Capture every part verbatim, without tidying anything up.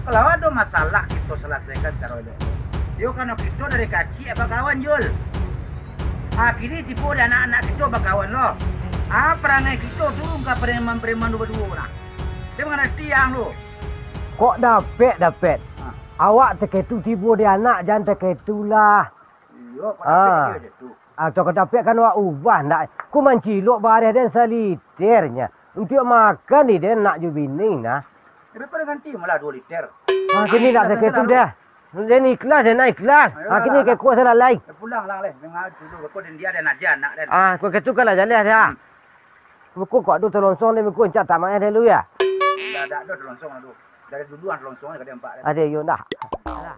Kalau ado masalah, kito salasaikan sacaro elok. Yo, karano kito dari kaciak bakawan, Jul. Ah, kini tibo di anak-anak kito bakawan lo. Ah, parangai kito tu ka preman-preman duo-duo nah. Dia mangarati ang tu. Kok dapek, dapek? Ah. Awak takah tu tibo di anak, jan takah tu lah. Iyo, kok dapek Ah. Dia je tu. Ah, kok dapek kan awak ubah ndak? Ku mancilok bareh den saliter nyo. Untuak makan di den nak jo bini nah. Tapi pada ganti malah duo liter. Ah, kini nak takah tu dah. Den ikhlas, den nak ikhlas. Ayolah, Ah, kini lah, ke lah. Kuasa lalai. Eh, pulang lah, leh. Dengar dulu, kau dan dia ada naja anak dan. Ah, kau ketu kan lah jaleh dah. Hmm. Buku kok tu tolonsong ni, buku encak tak main dulu ya. Dah, dah, dah tolonsong tu. Dari dulu an tolonsong ni kada empat. Ada yo dah. Alah.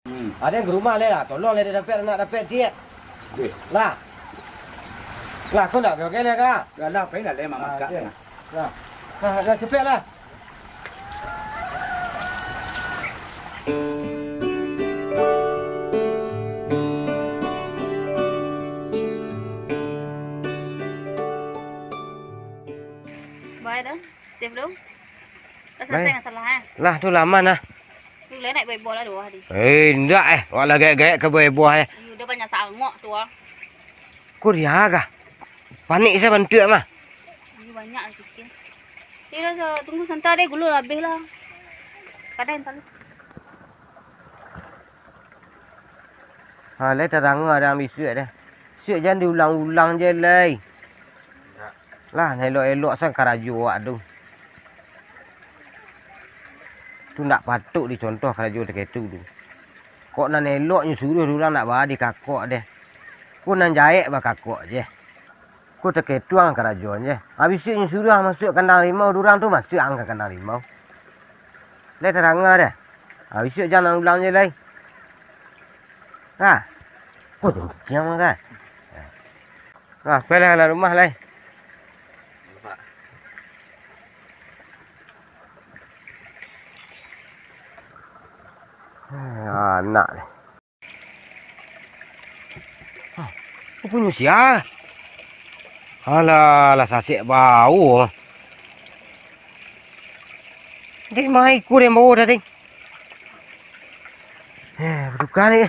Hmm. Ada yang ke rumah leh lah. Tolong leh dia dapek, nak dapek tiek. Deh. Lah. Lah, kau nak kau kena kah? Dah lah, pai lah leh mamak Ah, kak dia. Lah. Lah, lah cepek lah. Bye dah, Steve tu. Dah selesai Bye. Masalah, eh? Lah, tu laman lah. Tu lah nak bawa lah dua hari. Eh, indak eh. Awak lah gaek-gaek ka bawa eh. Iyo, dah banyak sangok tu ah. Ko dia kah? Panik saya bantuak mah. Iyo, banyak lah sikit. Iyo lah, tunggu santai deh, gulu lah habis lah. Kadang talu. Ha, lai tadanga dah bisuak dah. Bisuak jan diulang-ulang je lai. Lah, elok-elok san karajo awak tu. Tu ndak patok dicontoh karajo takah tu tu. Kok nan elok nyo suruah urang ndak ba dikakok deh. Ko nan jaek bakakok je. Ko takah tu ang karajo je. Abih tu nyo suruah masuak kandang rimau, urang tu masuak ang ka kandang rimau. Lai tadanga deh. Abih tu jan ulang je lai. Ha. Ko jan kiciang mah kan. Nah, pai lah, lah rumah lai. Anak ni. Hah, punyo sia? Alah, lah sasek bau. Deh, mai ku deh bau tadi. Eh, baduka ni.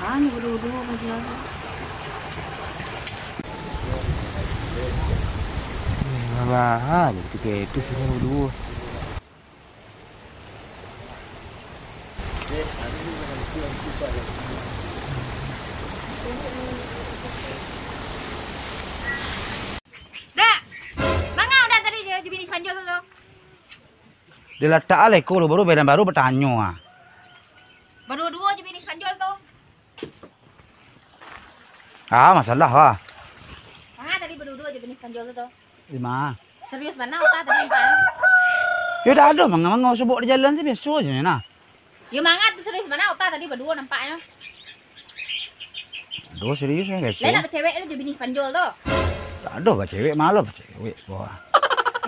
Ah, ni baduo-duo ka jalan. Mangaha ni katigo itu sini baduo. Dak, manga Uda tadi jo, jo bini Spanjol tu, tu? Dilatak alai ko lu, baru badan baru batanyo ah. Baduo-duo jo bini Spanjol tu. Ah, masalah ah. Manga tadi baduo-duo jo bini Spanjol tu, tu? Lima. Serius bana Uda tadi nampak? Yo dak ado manga-manga sobok di jalan tu biaso je nah. Yo manga tu serius bana Uda tadi baduo nampaknyo. Ado serius lah biaso. Lai nak bacewek lu jo bini Spanjol tu? Dak ado bacewek, malah bacewek ko.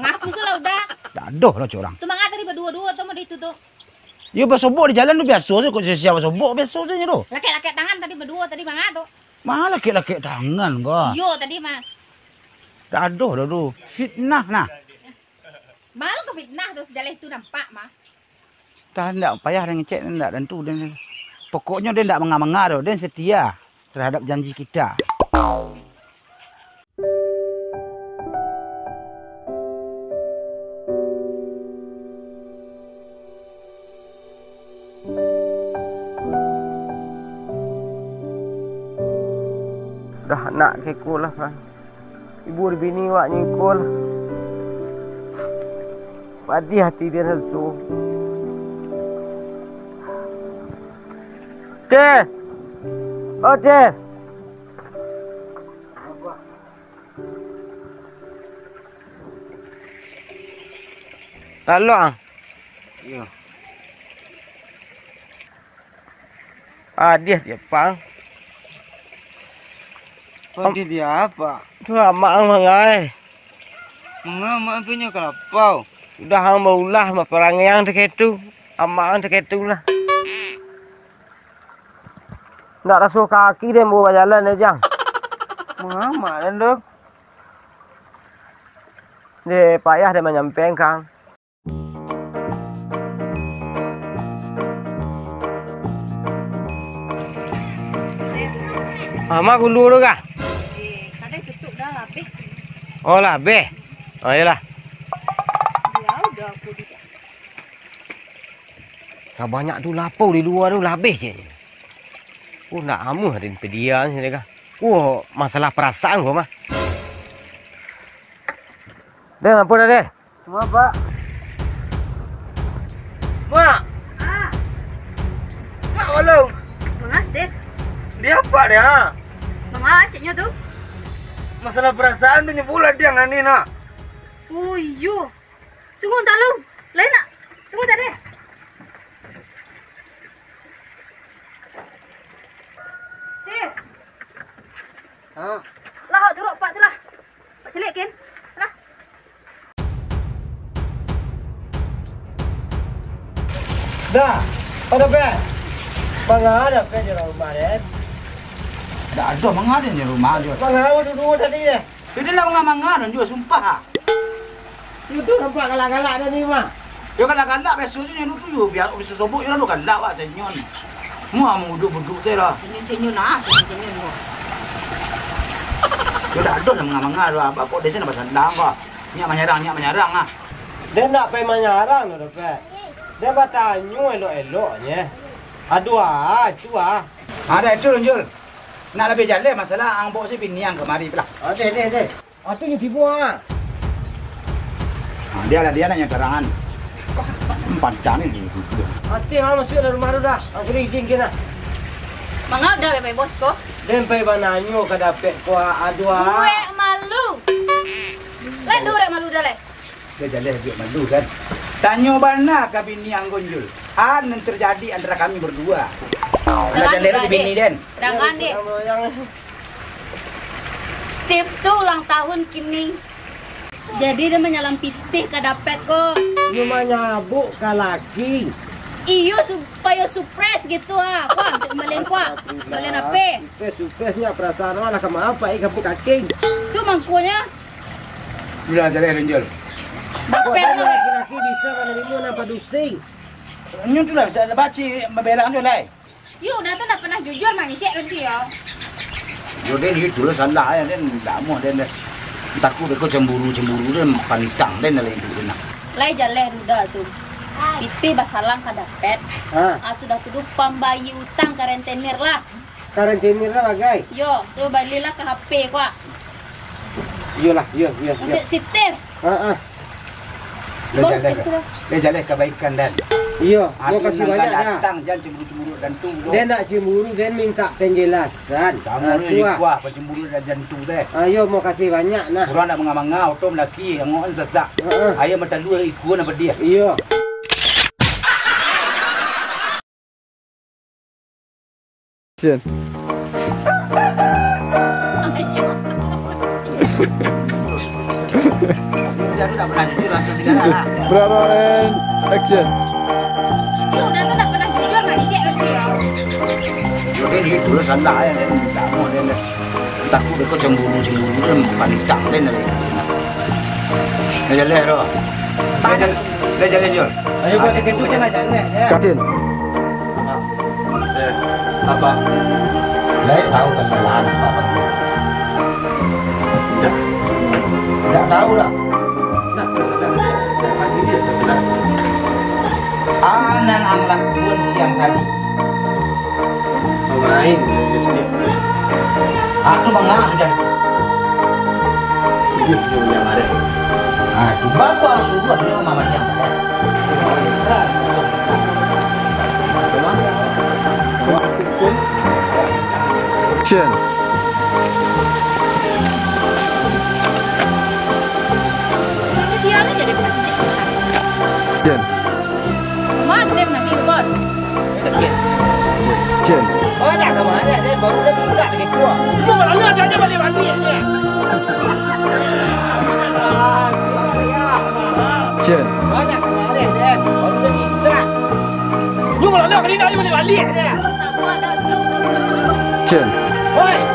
Ngaku sulah Uda. Dak ado lah cak urang. Tu manga tadi baduo-duo tu mah di tu tu. Yo basobok di jalan tu biaso je, kok sia-sia basobok biaso je nyo tu. Lakek-lakek tangan tadi baduo tadi manga tu. Malah lakek-lakek tangan ko. Iyo tadi mah. Dak ado dah tu. Fitnah nah. Malu ka fitnah tu, sajaleh tu nampak mah. Tah, ndak payah den ngecek, ndak tantu den. Pokoknyo den ndak manga-manga doh, den setia terhadap janji kita. Dah nak keko lah, Pan. Ibu dibini wak nyingkol. Padih hati dia tu. Teh. Oh, Teh. Tolong. Iyo. Padih dia, Pang. Padih dia apa? Tu amak ang mangai. Manga amak ang punyo kalapau? Udah ang baulah, maparangiang takah tu. Amak ang takah tu lah. Ndak raso kaki den bawa bajalan deh, Jang. Manga den tu? Deh, payah den manyampaikan. Ama gulu tu kah? Eh, kadai tutup dah, labih. Oh, labih. Oh, iyolah. Dia udah aku di Sabanyak tu lapau di lua tu, labih je. Oh, ndak amuah den padiam sini kah. Oh, masalah parasaan ko mah. Deh, ampun dah, deh. Mak, Pak. Mak. Ah. Mak, tolong. Manga, Steve? Dia apa dia? Manga, ceknyo tu? Masalah parasaan tu nyo bulan dia ngani nak. Oh, iyo. Tunggu, tolong. Lain nak. Tunggu tadi. Steve. Ha? Lah, awak turun, Pak, tu lah. Pak caliak, Ken. Lah. Dah. Pada, Pet. Manga dah, Pet, di rumah, Den? Dak ado manga di rumah, Jul. Manga duo-duo tadi, deh. Jadi lah manga-manga, Jul, sumpah. Itu nampak galak-galak tadi, mah. Yo, galak-galak, biaso tu, nyo tu, yo, bia, biaso sobok, yo, lalu galak, wak, senyum. Mua, muduk-muduk, saya lah. Senyum-senyum, nah, senyum-senyum, kok. Yo, dak ado lah manga-manga, lah, abah, kok, desa nak basandang, kok. Nyak manyarang, nyak manyarang, ah. Den ndak pai manyarang tu, Dopet. Den batanyo elok-eloknyo. Aduah, ah, itu, ah. Ah, dah itu, Jul. Nak labiah jaleh masalah ang bawa si bini ang kamari, lah. Ah, deh, deh, deh. Ah, tu nyo tibo, ah. Ah, dia lah, dia nak nyo tarangan. Hmm, pancang ni, dia tu. Ati, ah, masuak dalam rumah tu dah. Aku dah izin kena. Manga dah, baik-baik, bos, ko. Den pai bananyo ka Dapek ko, aduah. Buek malu. Lai duo urek malu dah, lai. Dah jaleh buek malu, kan. Tanyo bana ka bini ang, Jul. A nan terjadi antara kami berdua. Lah jaleh dek bini den. Dangan dek. Steve tu ulang tahun kini. Jadi dia manyalam pitih ka Dapet ko. Nyo manyabuk ka laki. Iyo, supayo surprise gitu ah. Kuah, untuk kembalian kuah. Astagfirullah. Kembalian ape? Surprise, surprise nyo perasaan awak lah ka maaf, Pak, eh, kapuk kaking. Tu mangkonyo. Ulah jaleh, Jul. Dapet. Kok banyak laki-laki bisa manarimo nan padusi? Nyo tu lah bisa baci, mambelaan tu lai. Yo, udah tu dah pernah jujur mangecek roti yo. Yo, den, yo, itulah salah, ya, den, ndak amuah, den, den. Takut beko cemburu, cemburu, den, pantang, den, dalam hidup, den, nah. Lai jaleh duda tu. Pitih basalang ka Dapet. Ha. Ah, sudah tu pambayia utang ka rentenir lah. Ka rentenir lah, bagai. Yo, tu balilah ka H P ko, ah. Iyolah, iyo, iyo, iyo. Untuk si Steve. Ha, ha. Lah jaleh, lah jaleh kabaikan, den. Iyo, makasih banyak, dah. Datang, jan cemburu-cemburu dan tu, doh. Den ndak cemburu, den minta penjelasan. Kamu ni kuah, apa cemburu dan jantung, deh. Ayo, makasih banyak, nah. Urang ndak manga-manga, oto malaki, angokan sasak. Heeh. Ayam batalua, ikua nan padiah. Iyo. Action. Dia tu tak pernah jujur rasa segala lah. Berapa, and action. Yo, udah tu tak pernah jujur mangecek roti yo. Yo, dia ni tu salah ya, dia tak mau dia. Takut dia kau cemburu, cemburu dia pantang dia dari. Dia jaleh tu. Dia jaleh, dia jaleh, Jul. Ayo, buat gitu kan jaleh ya. Katin. Eh, apa? Lai tahu kesalahan apa, Bang? Tidak. Tidak tahu lah. Nah, kesalahan dia. Siapa diri yang terkena? Anan ang lakukan siang tadi. Pamain, ya, ya, sini. Aku mangah sudah. Iya, iya, iya, marah. Ah, tu baru aku suruh dia mama dia. Action. Dia lah jadi pancik. Action. Mati lagi, bos. Action. Oh, dah kemana dia? Baru dia buka lagi keluar. Lu malah ada aja balik-balik dia. Action. Banyak kemarin, eh. Baru dia minta. Lu malah nak kena dia balik-balik, eh. Action. Woi,